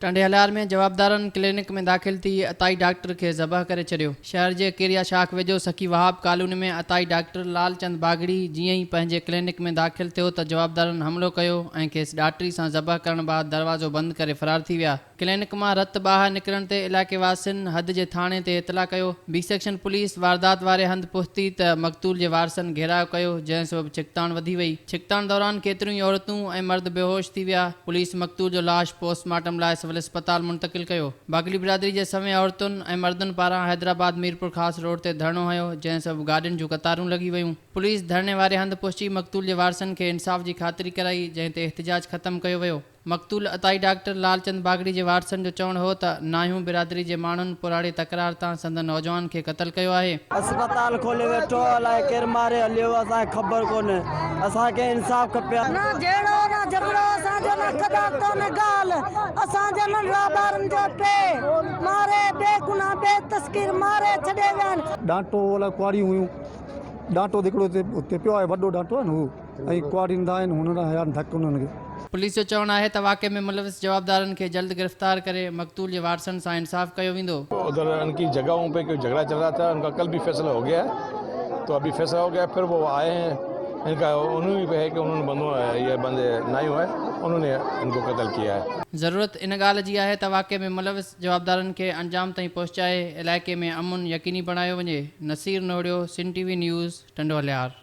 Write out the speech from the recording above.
ٽنڊي الهيار ۾ جوابدارن ڪلينڪ ۾ داخل ٿي عطائي ڊاڪٽر کي ذبح ڪري ڇڏيو. شهر جي ڪيريا شاخ ويجهو سخي وهاب ڪالوني ۾ عطائي ڊاڪٽر لال چند باگڙي جيئن ئي پنهنجي ڪلينڪ ۾ داخل ٿيو ته جوابدارن حملو ڪيو ۽ کيس ڏاٽري سان ذبح ڪرڻ بعد دروازو بند ڪري فرار ٿي ويا. ڪلينڪ مان رت ٻاهر نڪرڻ تي علائقي واسين حد جي ٿاڻي تي اطلاع ڪيو. بي سيڪشن پوليس واردات واري هنڌ پهتي ته مقتول جي وارثن گهيراء ڪيو، جنهن سبب ڇڪتاڻ وڌي وئي. ڇڪتاڻ دوران ڪيتريون ئي عورتون ۽ مرد بيهوش ٿي ويا. پوليس مقتول جو لاش پوسٽ مارٽم لاء سول اسپتال منتقل ڪيو. باگلي برادري جي سوين عورتن ۽ مردن پاران حيدرآباد ميرپورخاص روڊ تي ڌرڻو هنيو، جنهن سبب گاڏين جون قطارون لڳي ويون. پوليس ڌرڻي واري هنڌ پهچي مقتول جي وارثن کي انصاف جي خاطري ڪرائي، جنهن تي احتجاج ختم ڪيو ويو. مقتول عطائي ڊاڪٽر لال چند باگڙي جي وارثن جو چوڻ هو ته ناهيون برادري جي ماڻهن پراڙي تڪرار تان سندن نوجوان کي قتل ڪيو آهي. اسپتال کولي ويٺو الائي ڪير ماري هليو ويو اسان کي خبر ڪونهي اسان کي انصاف کپي. نه جهيڙو نه جهڳڙو اسان جو نه قدارتو نه ڳالهه اسان جا ننڍڙا ٻارن جو پي ماري بي گناهه بي تسڪير ماري ڇڏي ويا آهن. ڏانٽو الائي ڪهاڙيون هيون ڏانٽو ته هڪڙو اتي پيو آهي وڏو ڏانٽو آهي نه هو. ۽ ڪهاڙين ڏيندا آهن هنن هنيا آهن ڌڪ انهن کي. پوليس جو چوڻ آهي ته واقعي ۾ ملوث جوابدارن کي جلد گرفتار ڪري مقتول جي وارثن سان انصاف ڪيو ويندو. ادھر ان ڪي جگهون پي ڪوئي جھگڙا چل رھا تھا ان ڪا ڪل بھي فيصلا ھو گيا ھي تو ابھي فيصلا ھو گيا پھر وو آئي ھين ان ڪا انھون پي ھي ڪي انھون بندو يي بندي ناھي ھئي انھون ني ان ڪو قتل ڪيا ھي. ضرورت ان ڳالهه جي آهي ته واقعي ۾ ملوث جوابدارن کي انجام تائين پهچائي علائقي ۾ امن يقيني بڻايو وڃي، Naseer Nohrio, Sindh T V news, Tando Allahyar.